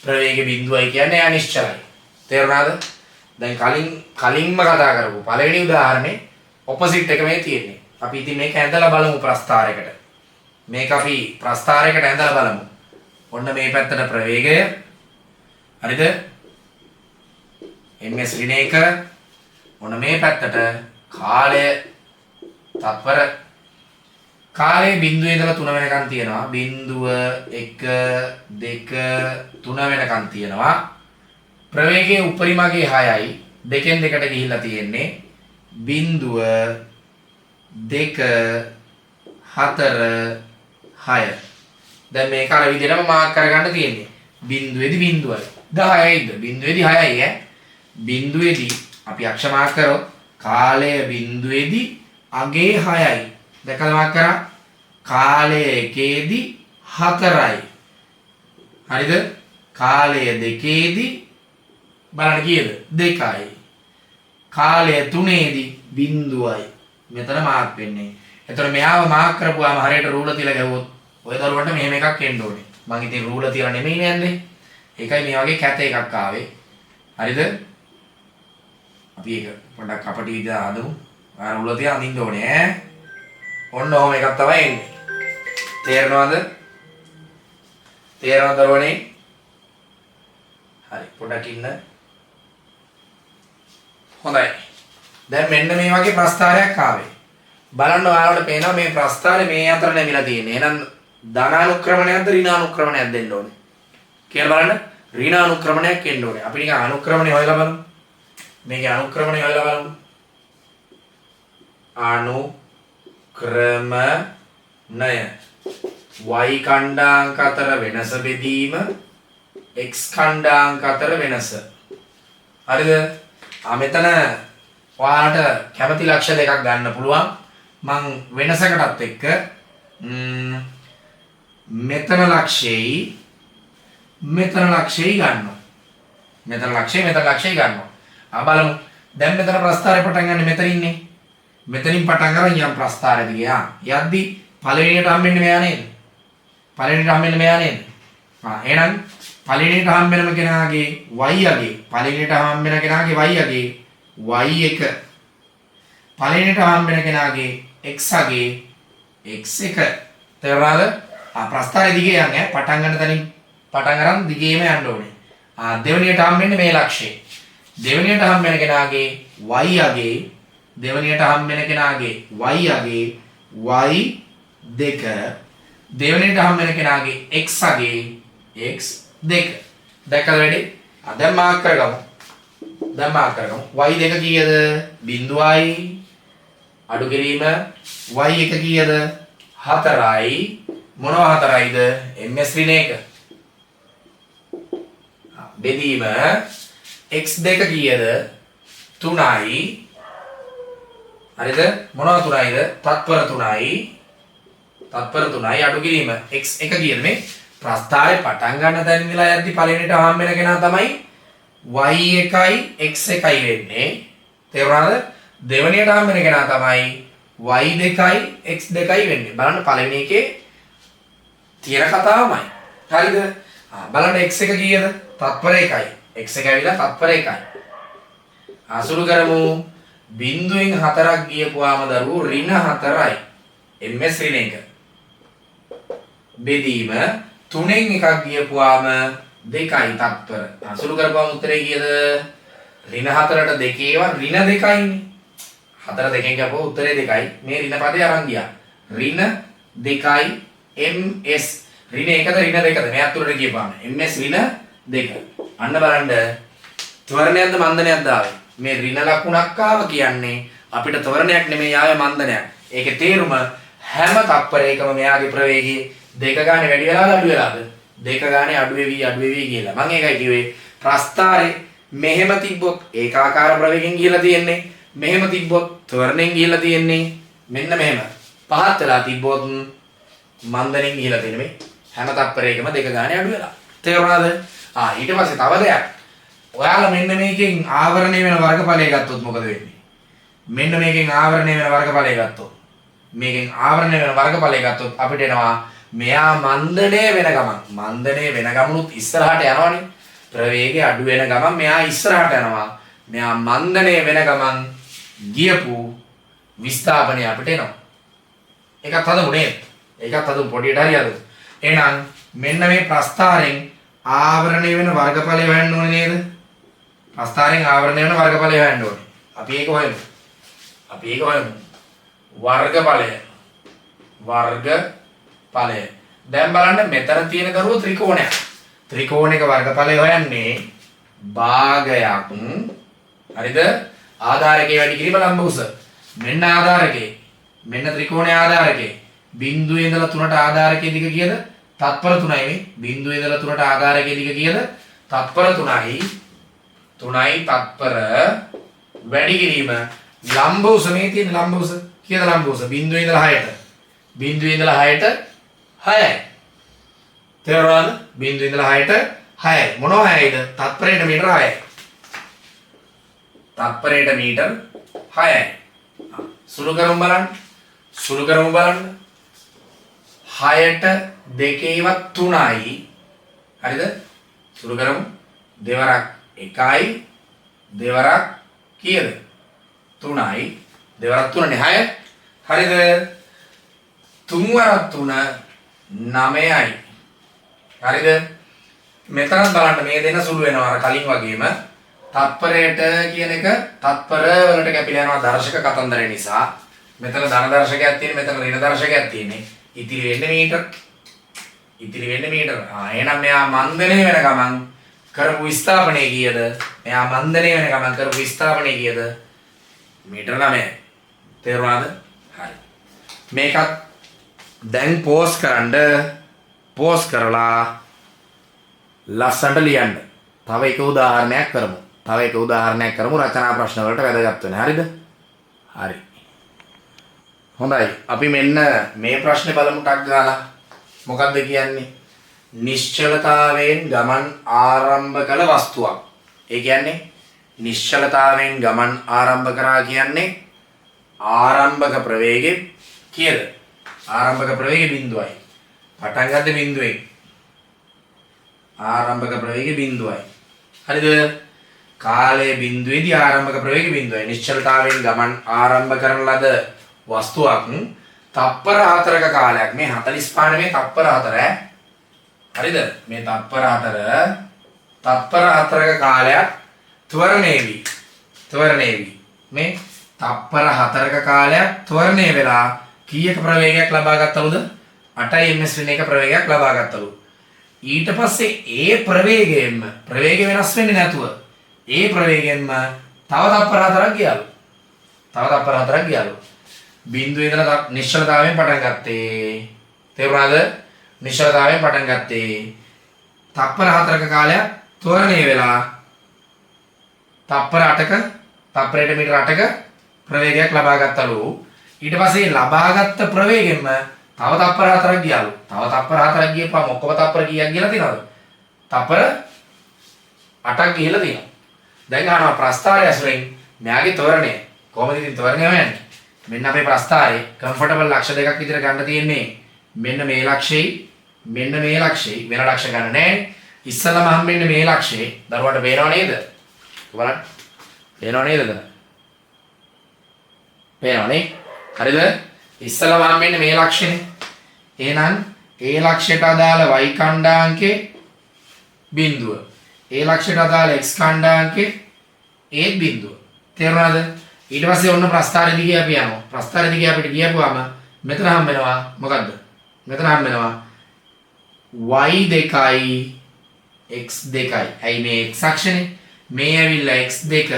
ප්‍රවේගය බිඳුවයි කියන්නේ එයා නිශ්චලයි. තේරුණාද? දැන් කලින්ම කතා කරපු පළවෙනි උදාහරණේ ඔපොසිට් එක මේ තියෙන්නේ. අපි ඉතින් මේක ඇඳලා බලමු ප්‍රස්ථාරයකට. මේක අපි ප්‍රස්ථාරයකට ඇඳලා බලමු. ඔන්න මේ පැත්තට ප්‍රවේගය. හරිද? ms ඍණ එක. ඔන්න මේ පැත්තට කාලය තත්පර. කාලය බිඳුවේ ඉඳලා 3 වෙනකන් තියෙනවා. බිඳුව 1 2 3 වෙනකන් තියෙනවා. ප්‍රවේගයේ උපරිමගේ 6යි. දෙකෙන් දෙකට ගිහිල්ලා තියෙන්නේ. බිඳුව 2 4 6. දැන් මේක අර විදිහටම මාක් කරගන්න තියෙන්නේ. බිඳුවේදී බිඳුවයි. 10යිද? බිඳුවේදී 6යි ඈ. බිඳුවේදී අපි අක්ෂ මාක් කරොත් කාලය බිඳුවේදී අගේ 6යි. දැකලා මාක් කරා. කාලය එකේදී 4යි. හරිද? කාලය දෙකේදී බලන්න කීයද? 2යි. කාලය තුනේදී බිඳුවයි. මෙතන මාක් වෙන්නේ. එතකොට මෙයාව මාක් කරපුවාම හරියට රූල තියලා ගැහුවොත් ඔය දරුවන්ට මෙහෙම එකක් එන්න ඕනේ. මං ඉතින් රූල තියලා නෙමෙයි නෑන්නේ. ඒකයි මේ වගේ කැත එකක් ආවේ. හරිද? අපි ඒක පොඩ්ඩක් කපටි විදිහට හදමු. ආ රූල තියලා අඳින්න ඕනේ ඈ. ඔන්න ඔහොම එකක් තමයි එන්නේ. තේරෙනවද? තේරෙනවද දරුවනේ? හරි පොඩ්ඩක් ඉන්න. හොඳයි. දැන් මෙන්න මේ වගේ ප්‍රස්ථාරයක් ආවේ. බලන්න ඔයාලට පේනවා මේ ප්‍රස්ථාරේ මේ අතර නැමිලා තියෙන්නේ. එහෙනම් ධනානුක්‍රමණයක්ද ඍණානුක්‍රමණයක්ද දෙන්න ඕනේ? කියලා බලන්න. ඍණානුක්‍රමණයක් එන්න ඕනේ. අපි නිකන් අනුක්‍රමණය හොයලා බලමු. මේකේ අනුක්‍රමණය හොයලා බලමු. අනුක්‍රමණය ක්‍රමණය y ඛණ්ඩාංක අතර වෙනස බෙදීම x ඛණ්ඩාංක අතර වෙනස. හරිද? මෙතන ඔයාලට කැමති ලක්ෂ්‍ය දෙකක් ගන්න පුළුවන්. මං වෙනසකටත් එක්ක මෙතන ලක්ෂයයි මෙතන ලක්ෂයයි ගන්නවා. මෙතන ලක්ෂයයි මෙතන ලක්ෂයයි ගන්නවා. බලමු. දැන් මෙතන ප්‍රස්ථාරය පටන් ගන්න මෙතන ඉන්නේ. මෙතනින් පටන් අරන් යම් ප්‍රස්ථාරය දිගේ යද්දි පළවෙනියට හම්බෙන්නේ මෙයා නේද? පළවෙනියට හම්බෙන්නේ මෙයා නේද? එහෙනම් පළවෙනියට හම්බෙනම කෙනාගේ y අගේ, පළවෙනියට හම්බෙන කෙනාගේ y අගේ y1, පළවෙනියට හම්බෙන කෙනාගේ x අගේ x1. තේරුණාද? ප්‍රස්ථාරය දිගේ යන් ඈ, පටන් ගන්න තැනින් පටන් අරන් දිගේම යන්න ඕනේ. දෙවෙනියට හම්බෙන්නේ මේ ලක්ෂ්‍යය. දෙවෙනියට හම්බෙන කෙනාගේ y අගේ, දෙවෙනියට හම්බෙන කෙනාගේ y අගේ y2, දෙවෙනියට හම්බෙන කෙනාගේ x අගේ x2. දැක්කද වැඩේ? දැන් මාක් කරගමු. දැන් මාක් කරගමු. y2 කීයද? 0යි අඩු කිරීම y1 කීයද? 4යි. මොනවා 4යිද? ms ඍණ 1. බෙදීම x2 කීයද? 3යි. හරිද? මොනවා 3යිද? තත්පර 3යි. තත්පර 3යි අඩු කිරීම x1 කීයද? මේ ප්‍රස්ථාරේ පටන් ගන්න තැන ඉඳලා යද්දි පළවෙනිට හම්බ වෙන කෙනා තමයි y1යි x1යි වෙන්නේ. තේරුණාද? දෙවෙනියට හම්බ වෙන කෙනා තමයි y2යි x2යි වෙන්නේ. බලන්න පළවෙනි එකේ තියෙන කතාවමයි. හරිද? බලන්න x1 කීයද? තත්පර 1යි. x1 ඇවිල්ලා තත්පර 1යි. අසුරු කරමු. බිංදුවෙන් 4ක් ගියපුවාම දරුවෝ ඍණ 4යි. ms ඍණ 1. බෙදීම 3න් 1ක් ගියපුවාම 2යි තත්පර. අසුරු කරපුවාම උත්තරේ කීයද? ඍණ 4ට දෙකේවා ඍණ 2යිනේ. 4 දෙකෙන් කපුවා උත්තරේ 2යි. මේ ඍණ පදේ අරන් ගියා. ඍණ 2යි ms ඍණ 1ද ඍණ 2ද මේ අතුරට ගියපුවාම ms ඍණ 2. අන්න බලන්න ත්වරණයක්ද මන්දනයක්ද ආවේ? මේ ඍණ ලකුණක් ආව කියන්නේ අපිට ත්වරණයක් නෙමෙයි ආවේ මන්දනයක්. ඒකේ තේරුම හැම තප්පරයකම මෙයාගේ ප්‍රවේගය දෙක ගානේ වැඩි වෙලාද අඩු වෙලාද? දෙක ගානේ අඩු වෙවි අඩු වෙවි කියලා. මං ඒකයි කිව්වේ ප්‍රස්ථාරේ මෙහෙම තිබ්බොත් ඒකාකාර ප්‍රවේගයෙන් ගිහිලා තියෙන්නේ. මෙහෙම තිබ්බොත් ත්වරණයෙන් ගිහිලා තියෙන්නේ. මෙන්න මෙහෙම පහත් වෙලා තිබ්බොත් මන්දනෙන් ගිහිලා තියෙන්නේ. මේ හැම තප්පරයකම දෙක ගානේ අඩු වෙලා. තේරුණාද? ඊට පස්සේ තව දෙයක්. ඔයාලා මෙන්න මේකෙන් ආවරණය වෙන වර්ගඵලය ගත්තොත් මොකද වෙන්නේ? මෙන්න මේකෙන් ආවරණය වෙන වර්ගඵලය ගත්තොත්, මේකෙන් ආවරණය වෙන වර්ගඵලය ගත්තොත් අපිට එනවා මෙයා මන්දනය වෙන ගමන්, මන්දනය වෙන ගමනුත් ඉස්සරහට යනවනේ. ප්‍රවේගය අඩු වෙන ගමන් මෙයා ඉස්සරහට යනවා. මෙයා මන්දනය වෙන ගමන් ගියපු විස්ථාපනය අපිට එනවා. ඒකත් හදමු නේද? ඒකත් හදමු පොඩියට හරි හදමු. එහෙනම් මෙන්න මේ ප්‍රස්ථාරයෙන් ආවරණය වෙන වර්ගඵලය හොයන්න ඕනේ නේද? ප්‍රස්ථාරයෙන් ආවරණය වෙන වර්ගඵලය හොයන්න ඕනේ. අපි ඒක හොයමු. අපි ඒක හොයමු. වර්ගඵලය. වර්ගඵලය. දැන් බලන්න මෙතන තියෙන කරුව ත්‍රිකෝණයක්. ත්‍රිකෝණයක වර්ගඵලය හොයන්නේ භාගයක්. හරිද? ආධාරකයේ වැඩි කිරීම ලම්බ උස. මෙන්න ආධාරකේ. මෙන්න ත්‍රිකෝණයේ ආධාරකේ. බිංදුවේ ඉඳලා 3ට ආධාරකයේ දිග කීයද? තත්පර 3යි මේ. බිංදුවේ ඉඳලා 3ට ආධාරකයේ දිග කීයද? තත්පර 3යි. 3යි තත්පර වැඩි කිරීම ලම්බ උස. මේ තියෙන ලම්බ උස කීයද? ලම්බ උස බිංදුවේ ඉඳලා 6ට. බිංදුවේ ඉඳලා 6ට 6යි. තේරුණාද? බිංදුවේ ඉඳලා 6ට 6යි. මොනවා 6යිද? තත්පරයට මීටර 6යි. තත්පරයට මීටර 6යි. සුළු කරමු බලන්න. සුළු කරමු බලන්න. 6ට දෙකේවත් 3යි. හරිද? සුළු කරමු. දෙවරක් 1යි. දෙවරක් කීයද? 3යි. දෙවරක් 3නේ 6. හරිද? තුන් වරක් 3 9යි. හරිද? මෙතනත් බලන්න මේ දෙන සුළු වෙනවා අර කලින් වගේම. තත්පරයට කියන එක තත්පර වලට කැපිලා යනවා දර්ශක කතන්දරය නිසා. මෙතන ධන දර්ශකයක් තියෙන්නේ, මෙතන ඍණ දර්ශකයක් තියෙන්නේ. ඉතිරි වෙන්නේ මීටර. ඉතිරි වෙන්නේ මීටර. එහෙනම් මෙයා මන්දනය වෙන ගමන් කරපු විස්ථාපනය කීයද? මෙයා මන්දනය වෙන ගමන් කරපු විස්ථාපනය කීයද? මීටර 9යි. තේරුණාද? හරි. මේකත් දැන් පෝස් කරන්න, පෝස් කරලා ලස්සනට ලියන්න. තව එක උදාහරණයක් කරමු. තව එක උදාහරණයක් කරමු රචනා ප්‍රශ්න වලට වැදගත් වෙන. හරිද? හරි. හොඳයි. අපි මෙන්න මේ ප්‍රශ්නේ බලමු ටක් ගාලා. මොකද්ද කියන්නේ? නිශ්චලතාවයෙන් ගමන් ආරම්භ කළ වස්තුවක්. ඒ කියන්නේ නිශ්චලතාවයෙන් ගමන් ආරම්භ කරා කියන්නේ ආරම්භක ප්‍රවේගය කීයද? ආරම්භක ප්‍රවේගය බිඳුවයි. පටන් ගත්තේ බිඳුවෙන්. ආරම්භක ප්‍රවේගය බිඳුවයි. හරිද? කාලය බිඳුවේදී ආරම්භක ප්‍රවේගය බිඳුවයි. නිශ්චලතාවයෙන් ගමන් ආරම්භ කරන ලද වස්තුවක් තප්පර 4ක කාලයක්. මේ 45 නෙමෙයි තප්පර 4 ඈ. හරිද? මේ තප්පර 4 තප්පර 4ක කාලයක් ත්වරණය වී ත්වරණය වී මේ තප්පර 4ක කාලයක් ත්වරණය වෙලා කීයක ප්‍රවේගයක් ලබා ගත්තලුද? 8 ms වෙන එක ප්‍රවේගයක් ලබා ගත්තලු. ඊට පස්සේ ඒ ප්‍රවේගයෙන්ම ප්‍රවේගය වෙනස් වෙන්නේ නැතුව ඒ ප්‍රවේගයෙන්ම තව තප්පර 4ක් ගියාලු. තව තප්පර 4ක් ගියාලු. බිඳුවේ ඉඳලා නිශ්චලතාවයෙන් පටන් ගත්තේ. තේරුණාද? නිශ්චලතාවයෙන් පටන් ගත්තේ. තප්පර 4ක කාලයක් ත්වරණය වෙලා තප්පර 8ක තප්පරයට මීටර 8ක ප්‍රවේගයක් ලබා ගත්තලු. ඊට පස්සේ ලබාගත්ත ප්‍රවේගයෙන්ම තව තප්පර 4ක් ගියාලු. තව තප්පර 4ක් ගියපුවාම ඔක්කොම තප්පර කීයක් ගිහලා තියෙනවද? තප්පර 8ක් ගිහලා තියෙනවා. දැන් අහනවා ප්‍රස්ථාරය ඇසුරෙන් මෙයාගේ ත්වරණය කොහොමද ඉතින් ත්වරණය හොයන්නේ? මෙන්න අපේ ප්‍රස්ථාරේ කම්ෆර්ටබල් ලක්ෂ දෙකක් විතර ගන්න තියෙන්නේ. මෙන්න මේ ලක්ෂෙයි මෙන්න මේ ලක්ෂෙයි වෙන ලක්ෂ ගන්න නෑනේ. ඉස්සෙල්ලාම හම්බෙන්නේ මේ ලක්ෂේ. දරුවට පේනව නේද? බලන්න. පේනව නේද එතන? පේනව නේ? හරිද? ඉස්සෙල්ලාම හම්බෙන්නේ මේ ලක්ෂනේ. එහෙනම් ඒ ලක්ෂයට අදාළ y ඛණ්ඩාංකේ බිඳුව. ඒ ලක්ෂයට අදාළ x ඛණ්ඩාංකේ ඒත් බිඳුව. තේරුණාද? ඊට පස්සේ ඔන්න ප්‍රස්ථාරෙ දිගේ අපි යනවා. ප්‍රස්ථාරෙ දිගේ අපිට ගියපුවාම මෙතන හම්බ වෙනවා මොකද්ද? මෙතන හම්බ වෙනවා y 2යි x 2යි. ඇයි මේ x අක්ෂනේ? මේ ඇවිල්ලා x 2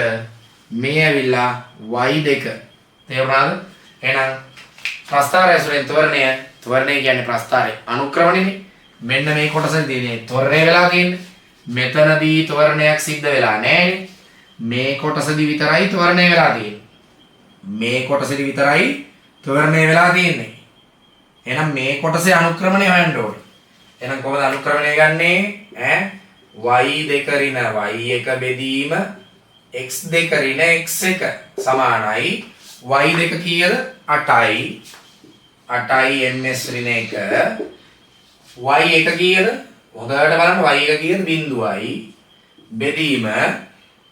මේ ඇවිල්ලා y 2. තේරුණාද? එහෙනම් ප්‍රස්ථාරය ඇසුරෙන් ත්වරණය, ත්වරණය කියන්නේ ප්‍රස්ථාරයේ අනුක්‍රමණයනේ. මෙන්න මේ කොටසෙන් තියෙන්නේ ත්වරණය වෙලා තියෙන්නේ. මෙතනදී ත්වරණයක් සිද්ධ වෙලා නෑනේ. මේ කොටසදී විතරයි ත්වරණය වෙලා තියෙන්නේ. මේ කොටසදී විතරයි ත්වරණය වෙලා තියෙන්නේ. එහෙනම් මේ කොටසේ අනුක්‍රමණය හොයන්න ඕනේ. එහෙනම් කොහොමද අනුක්‍රමණය ගන්නෙ? ඈ y 2 ඍණ y 1 බෙදීම x 2 ඍණ x 1 සමානයි y 2 කීයද? 8යි 8යි ms ඍණ 1 y 1 කීයද? හොඳට බලන්න y 1 කීයද? බිඳුවයි බෙදීම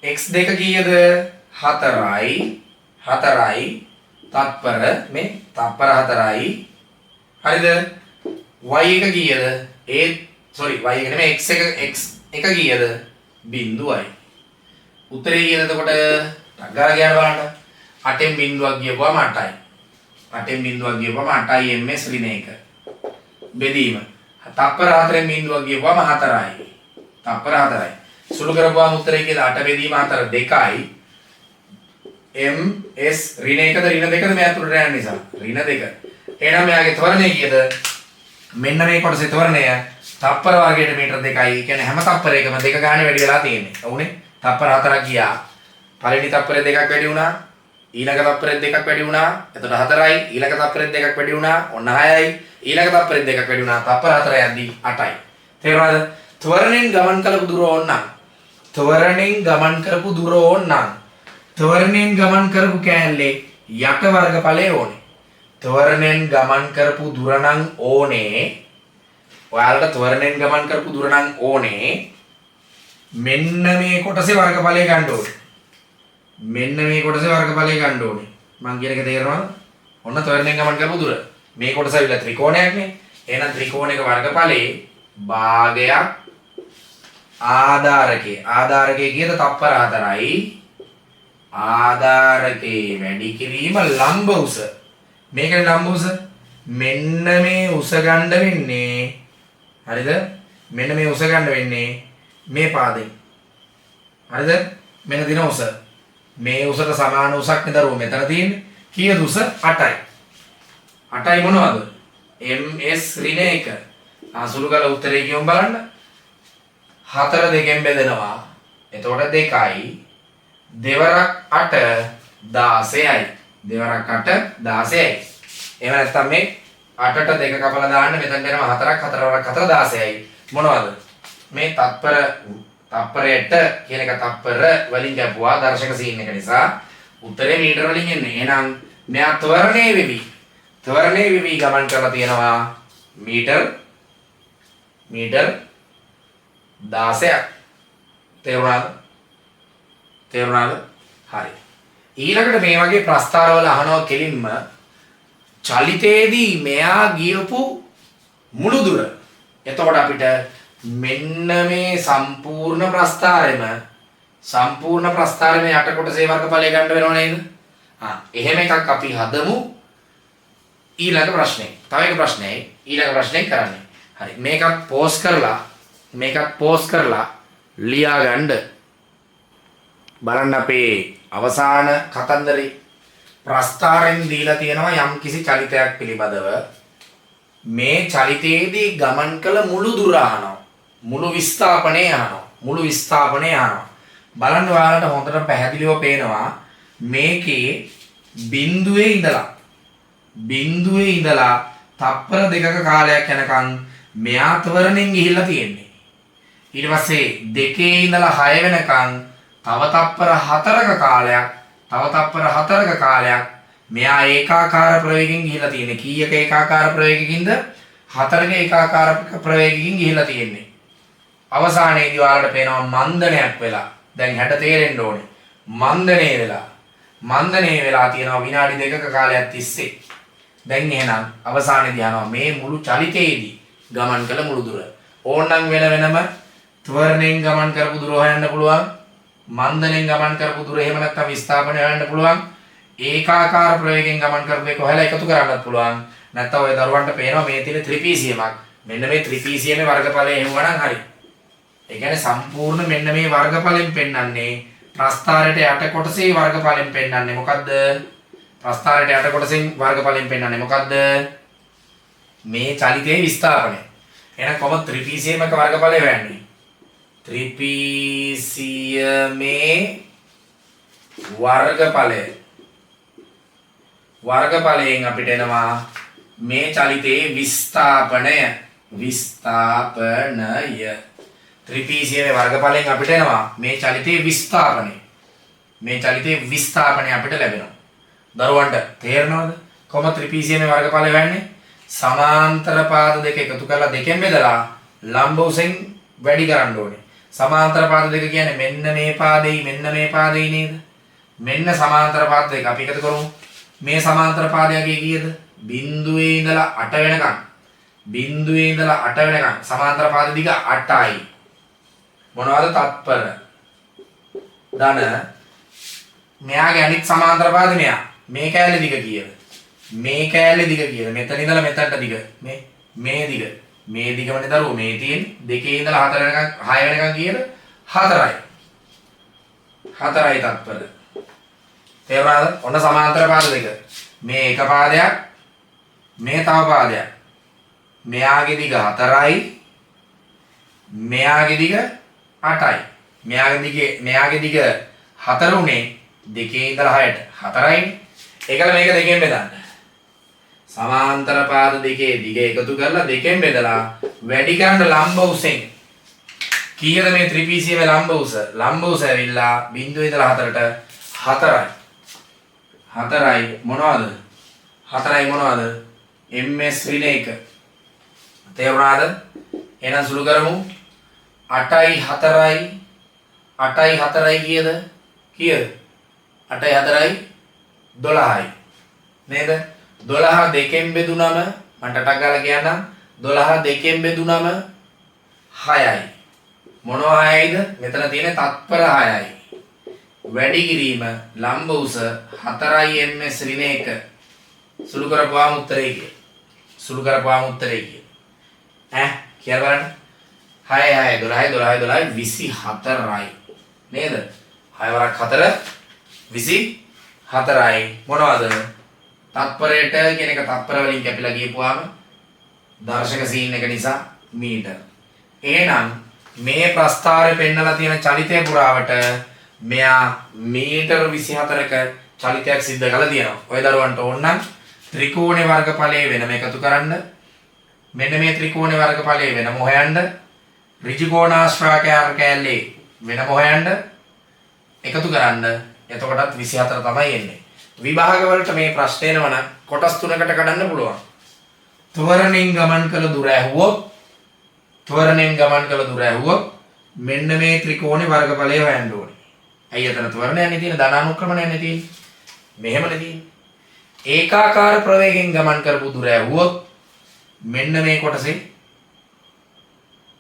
x 2 කීයද? 4යි 4යි තත්පර මේ තත්පර 4යි. හරිද? y 1 කීයද? ඒ සෝරි y 1 නෙමෙයි x 1 x 1 කීයද? බිඳුවයි. උත්තරේ කීයද එතකොට? ටක් ගාලා ගියාම බලන්න. 8න් බිඳුවක් ගියපුවම 8යි. 8න් බිඳුවක් ගියපුවම 8යි ms ඍණ 1 බෙදීම තප්පර 4න් බිඳුවක් ගියපුවම 4යි. තප්පර 4යි. සුළු කරපුවාම උත්තරේ කීයද? 8 බෙදීම 4 2යි. M S ඍණ 1ද ඍණ 2ද මේ අතුරට යන නිසා ඍණ 2. එහෙනම් මෙයාගේ ත්වරණය කීයද? මෙන්න මේ කොටසේ ත්වරණය තප්පර වර්ගයට මීටර 2යි. ඒ කියන්නේ හැම තප්පරයකම දෙක ගානේ වැඩි වෙලා තියෙන්නේ. ඔව්නේ. තප්පර 4ක් ගියා. පළවෙනි තප්පරේ දෙකක් වැඩි වුණා. ඊළඟ තප්පරේ දෙකක් වැඩි වුණා. එතකොට 4යි. ඊළඟ තප්පරේ දෙකක් වැඩි වුණා. ඔන්න 6යි. ඊළඟ තප්පරේ දෙකක් වැඩි වුණා. තප්පර 4 යද්දී 8යි. තේරුණාද? ත්වරණයෙන් ගමන් කරපු දුර ඕනනම් ත්වරණයෙන් ගමන් කරපු දුර ඕනනම් ත්වරණයෙන් ගමන් කරපු කෑල්ලේ යට වර්ගඵලය ඕනේ. ත්වරණයෙන් ගමන් කරපු දුර නම් ඕනේ. ඔයාලට ත්වරණයෙන් ගමන් කරපු දුර නම් ඕනේ. මෙන්න මේ කොටසේ වර්ගඵලය ගන්න ඕනේ. මෙන්න මේ කොටසේ වර්ගඵලය ගන්න ඕනේ. මං කියන එක තේරෙනවද? ඔන්න ත්වරණයෙන් ගමන් කරපු දුර. මේ කොටස ඇවිල්ලා ත්‍රිකෝණයක් නේ. එහෙනම් ත්‍රිකෝණයක වර්ගඵලයේ භාගයක් ආධාරකේ. ආධාරකේ කීයද? තප්පර 4යි. ආධාරකේ වැඩි කිරීම ලම්බ උස. මේකනේ ලම්බ උස. මෙන්න මේ උස ගන්න වෙන්නේ. හරිද? මෙන්න මේ උස ගන්න වෙන්නේ මේ පාදයෙන්. හරිද? මෙන්න දින උස. මේ උසට සමාන උසක් නේ දරුවෝ මෙතන තියෙන්නේ. කීයද උස? 8යි. 8යි මොනවද? ms ඍණ 1. ආ සුළු කරලා උත්තරේ කියමු බලන්න. 4 දෙකෙන් බෙදෙනවා. එතකොට 2යි. දෙවරක් 8 16යි. දෙවරක් 8 16යි. එහෙම නැත්නම් මේ 8ට 2 කපලා දාන්න මෙතන එනවා 4ක් 4 වරක් 4 16යි. මොනවද? මේ තප්පරයට කියන එක තප්පර වලින් ගැපුවා දර්ශක සීන් එක නිසා උත්තරේ මීටර වලින් එන්නේ. එහෙනම් මෙයා ත්වරණේ වෙවි. ත්වරණේ වෙවි ගමන් කරලා තියෙනවා මීටර් මීටර් 16ක්. තේරුණාද? තේරුණාද? හරි. ඊළඟට මේ වගේ ප්‍රස්තාරවල අහනවා කෙලින්ම චලිතයේදී මෙයා ගියපු මුළු දුර. එතකොට අපිට මෙන්න මේ සම්පූර්ණ ප්‍රස්තාරෙම යට කොටසේ වර්ගඵලය ගන්න වෙනව නේද? ආ එහෙම එකක් අපි හදමු ඊළඟ ප්‍රශ්නේ. තව එක ප්‍රශ්නයයි ඊළඟ ප්‍රශ්නේ කරන්නේ. හරි. මේකත් පෝස්ට් කරලා ලියා ගන්න. බලන්න අපේ අවසාන කතන්දරේ ප්‍රස්තාරෙන් දීලා තියෙනවා යම් කිසි චලිතයක් පිළිබඳව. මේ චලිතයේදී ගමන් කළ මුළු දුර අහනවා. මුළු විස්ථාපනය අහනවා. මුළු විස්ථාපනය අහනවා. බලන්න ඔයාලට හොඳට පැහැදිලිව පේනවා මේකේ බිඳුවේ ඉඳලා තප්පර දෙකක කාලයක් යනකම් මෙයා ත්වරණයෙන් ගිහිල්ලා තියෙන්නේ. ඊට පස්සේ දෙකේ ඉඳලා 6 වෙනකම් තව තප්පර 4ක කාලයක් මෙයා ඒකාකාර ප්‍රවේගයෙන් ගිහිල්ලා තියෙන්නේ. කීයක ඒකාකාර ප්‍රවේගයකින්ද? 4ක ඒකාකාර ප්‍රවේගයකින් ගිහිල්ලා තියෙන්නේ. අවසානයේදී ඔයාලට පේනවා මන්දනයක් වෙලා. දැන් හැට තේරෙන්න ඕනේ. මන්දනය වෙලා තියෙනවා විනාඩි දෙකක කාලයක් තිස්සේ. දැන් එහෙනම් අවසානයේදී අහනවා මේ මුළු චලිතයේදී ගමන් කළ මුළු දුර. ඕනනම් වෙන වෙනම ත්වරණයෙන් ගමන් කරපු දුර හොයන්න පුළුවන්. මන්දනයෙන් ගමන් කරපු දුර එහෙම නැත්නම් විස්ථාපනය හොයන්න පුළුවන්. ඒකාකාර ප්‍රවේගයෙන් ගමන් කරපු එක හොයලා එකතු කරන්නත් පුළුවන්. නැත්නම් ඔය දරුවන්ට පේනවා මේ තියෙන ත්‍රිපීසියමක්. මෙන්න මේ ත්‍රිපීසියමේ වර්ගඵලය හෙව්වනම් හරි. ඒ කියන්නේ සම්පූර්ණ මෙන්න මේ වර්ගඵලෙන් පෙන්වන්නේ ප්‍රස්ථාරයට යට කොටසේ වර්ගඵලෙන් පෙන්වන්නේ මොකද්ද? ප්‍රස්ථාරයට යට කොටසෙන් වර්ගඵලෙන් පෙන්වන්නේ මොකද්ද? මේ චලිතයේ විස්ථාපනය. එහෙනම් කොහොමද ත්‍රිපීසියමක වර්ගඵලය හොයන්නේ? ත්‍රිපීසියමේ වර්ගඵලය. වර්ගඵලයෙන් අපිට එනවා මේ චලිතයේ විස්ථාපනය. ත්‍රිපීසියමේ වර්ගඵලයෙන් අපිට එනවා මේ චලිතයේ විස්ථාපනය. මේ චලිතයේ විස්ථාපනය අපිට ලැබෙනවා. දරුවන්ට තේරෙනවද කොහොමද ත්‍රිපීසියමේ වර්ගඵලය හොයන්නේ? සමාන්තර පාද දෙක එකතු කරලා දෙකෙන් බෙදලා ලම්බ උසෙන් වැඩි කරන්න ඕනේ. සමාන්තර පාද දෙක කියන්නේ මෙන්න මේ පාදෙයි මෙන්න මේ පාදෙයි නේද? මෙන්න සමාන්තර පාද දෙක අපි එකතු කරමු. මේ සමාන්තර පාදයගේ කීයද? බිඳුවේ ඉඳලා 8 වෙනකන්. බිඳුවේ ඉඳලා 8 වෙනකන් සමාන්තර පාද දිග 8යි. මොනවද තත්පර? ධන මෙයාගේ අනිත් සමාන්තර පාද මෙයා. මේ කෑල්ලේ දිග කීයද? මේ කෑල්ලේ දිග කීයද? මෙතන ඉඳලා මෙතනට දිග. මේ දිග. මේ දිගමනේ දරුවෝ මේ තියෙන්නේ. දෙකේ ඉඳලා 4 වෙනකන් 6 වෙනකන් කීයද? 4යි. 4යි තත්පර. තේරුණාද? ඔන්න සමාන්තර පාද දෙක. මේ එක පාදයක් මේ තව පාදයක්. මෙයාගේ දිග 4යි. මෙයාගේ දිග 8යි. මෙයාගේ දිග 4 උනේ දෙකේ ඉඳලා 6ට. 4යිනේ. ඒකල මේක දෙකෙන් බෙදන්න. සමාන්තර පාද දෙකේ දිග එකතු කරලා දෙකෙන් බෙදලා වැඩි කරන්න ලම්බ උසෙන්. කීයද මේ ත්‍රිපීසියමේ ලම්බ උස? ලම්බ උස ඇවිල්ලා බිඳුවේ ඉඳලා 4ට 4යි. 4යි මොනවද? 4යි මොනවද? ms ඍණ 1. තේරුණාද? එහෙනම් සුළු කරමු. 8යි 4යි 8යි 4යි කීයද? කීයද? 8යි 4යි 12යි. නේද? 12 දෙකෙන් බෙදුනම මම ටටක් ගාලා කියන්නම් 12 දෙකෙන් බෙදුනම 6යි. මොනවා 6යිද? මෙතන තියෙන තත්පර 6යි. වැඩි කිරීම ලම්බ උස 4යි ms ඍණ 1. සුළු කරපුවාම උත්තරේ කිය. සුළු කරපුවාම උත්තරේ කිය. ඈ කියලා බලන්න. 6 6 12 12 12 24යි. නේද? 6 වරක් 4 24යි. මොනවද? තත්පරයට කියන එක තත්පර වලින් කැපිලා ගියපුවාම දර්ශක සීන් එක නිසා මීටර. එහෙනම් මේ ප්‍රස්ථාරය පෙන්නලා තියෙන චලිතය පුරාවට මෙයා මීටර 24ක චලිතයක් සිද්ධ කරලා තියෙනවා. ඔය දරුවන්ට ඕන නම් ත්‍රිකෝණ වර්ගඵලයේ වෙනම එකතු කරන්න. මෙන්න මේ ත්‍රිකෝණ වර්ගඵලයේ වෙනම හොයන්න. ඍජුකෝණාශ්‍රාකාර කෑල්ලේ වෙනම හොයන්න. එකතු කරන්න. එතකොටත් 24 තමයි එන්නේ. විභාග වලට මේ ප්‍රශ්න එනවා නම් කොටස් තුනකට කඩන්න පුළුවන්. ත්වරණයෙන් ගමන් කළ දුර ඇහුවොත්, ත්වරණයෙන් ගමන් කළ දුර ඇහුවොත් මෙන්න මේ ත්‍රිකෝණේ වර්ගඵලය හොයන්න ඕනේ. ඇයි අතන ත්වරණයන්නේ තියෙන ධන අනුක්‍රමණයන්නේ තියෙන්නේ. මෙහෙමනේ තියෙන්නේ. ඒකාකාර ප්‍රවේගයෙන් ගමන් කරපු දුර ඇහුවොත් මෙන්න මේ කොටසේ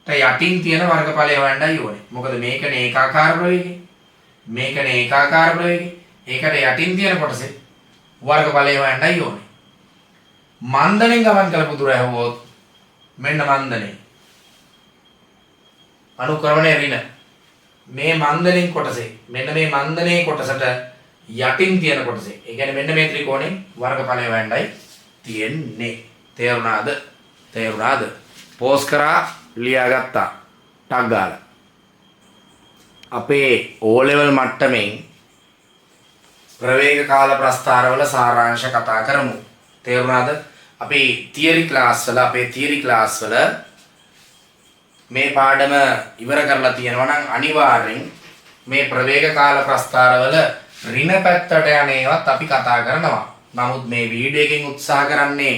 යටින් තියෙන වර්ගඵලය හොයන්නයි ඕනේ. මොකද මේකනේ ඒකාකාර ප්‍රවේගය. මේකනේ ඒකාකාර ප්‍රවේගය. ඒකට යටින් තියෙන කොටසේ වර්ගඵලය හොයන්නයි ඕනේ. මන්දනෙන් ගමන් කරපු දුර ඇහුවොත් මෙන්න මන්දනේ. අනුක්‍රමණය ඍණ. මේ මන්දනෙන් කොටසේ මෙන්න මේ මන්දනේ කොටසට යටින් තියෙන කොටසේ. ඒ කියන්නේ මෙන්න මේ ත්‍රිකෝණේ වර්ගඵලය හොයන්නයි තියෙන්නේ. තේරුණාද? තේරුණාද? පෝස් කරා ලියාගත්තා. ටක් ගාලා. අපේ O level මට්ටමින් ප්‍රවේග කාල ප්‍රස්ථාරවල සාරාංශ කතා කරමු. තේරුණාද? අපි තියරි ක්ලාස් වල අපේ තියරි ක්ලාස් වල මේ පාඩම ඉවර කරලා තියෙනවා නම් අනිවාර්යෙන් මේ ප්‍රවේග කාල ප්‍රස්ථාරවල ඍණ පැත්තට යන ඒවාත් අපි කතා කරනවා. නමුත් මේ වීඩියෝ එකෙන් උත්සාහ කරන්නේ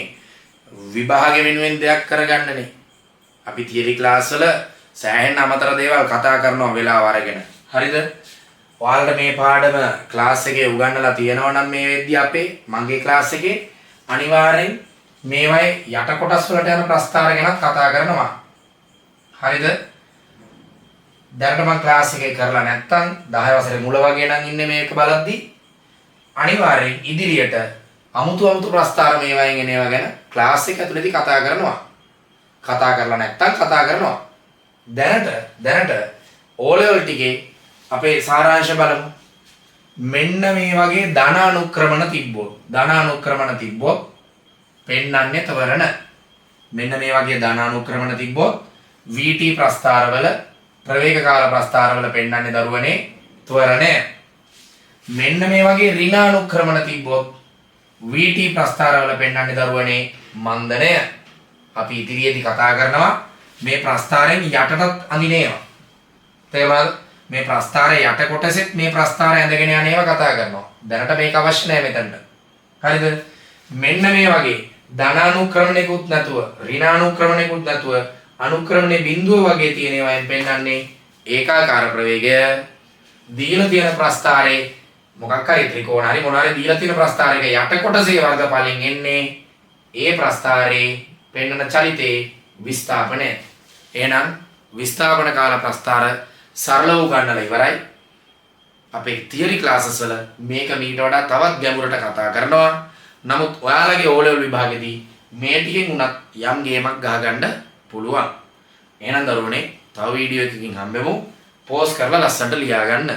විභාග වෙනුවෙන් දෙයක් කරගන්නනේ. අපි තියරි ක්ලාස් වල සෑහෙන අමතර දේවල් කතා කරනවා වෙලාව අරගෙන. හරිද? ඔයාලට මේ පාඩම ක්ලාස් එකේ උගන්වලා තියෙනවා නම් මේ වෙද්දි අපේ මගේ ක්ලාස් එකේ අනිවාර්යෙන් මේවයි යට කොටස් වලට යන ප්‍රස්ථාර ගැනත් කතා කරනවා. හරිද? දැනට මං ක්ලාස් එකේ කරලා නැත්තම් 10 වසරේ මුල වගේ නම් ඉන්නේ මේක බලද්දි අනිවාර්යෙන් ඉදිරියට අමුතු අමුතු ප්‍රස්ථාර මේවායින් එන ඒවා ගැන ක්ලාස් එක ඇතුළේදී කතා කරනවා. කතා කරලා නැත්තම් කතා කරනවා. දැනට O level ටිකේ අපේ සාරාංශ බලමු. මෙන්න මේ වගේ ධන අනුක්‍රමණ තිබ්බොත්, ධන අනුක්‍රමණ තිබ්බොත් පෙන්වන්නේ තවරණ. මෙන්න මේ වගේ ධන අනුක්‍රමණ තිබ්බොත් VT ප්‍රස්ථාරවල ප්‍රවේග කාල ප්‍රස්ථාරවල පෙන්වන්නේ දරුවනේ ත්වරණය. මෙන්න මේ වගේ ඍණ අනුක්‍රමණ තිබ්බොත් VT ප්‍රස්ථාරවල පෙන්වන්නේ දරුවනේ මන්දනය. අපි ඉදිරියේදී කතා කරනවා මේ ප්‍රස්ථාරයෙන් යටටත් අඳින ඒවා. තේරුණාද? මේ ප්‍රස්ථාරයේ යට කොටසෙත් මේ ප්‍රස්ථාරය ඇඳගෙන යන ඒවා කතා කරනවා. දැනට මේක අවශ්‍ය නෑ මෙතනට. හරිද? මෙන්න මේ වගේ ධන අනුක්‍රමණයකුත් නැතුව ඍණ අනුක්‍රමණයකුත් නැතුව අනුක්‍රමණයේ බිඳුව වගේ තියෙන ඒවායින් පෙන්වන්නේ ඒකාකාර ප්‍රවේගය. දීලා තියෙන ප්‍රස්ථාරයේ මොකක් හරි ත්‍රිකෝණ හරි මොන හරි දීලා තියෙන ප්‍රස්ථාරයක යට කොටසේ වර්ගඵලෙන් එන්නේ ඒ ප්‍රස්ථාරයේ පෙන්වන චලිතයේ විස්ථාපනය. එහෙනම් විස්ථාපන කාල ප්‍රස්ථාර සරලව උගන්වලා ඉවරයි. අපේ තියරි ක්ලාසස් වල මේක මීට වඩා තවත් ගැඹුරට කතා කරනවා. නමුත් ඔයාලගේ O level විභාගෙදී මේ ටිකෙන් උනත් යම් ගේමක් ගහගන්න පුළුවන්. එහෙනම් දරුවනේ තව වීඩියෝ එකකින් හම්බෙමු. පෝස්ට් කරලා ලස්සනට ලියා ගන්න.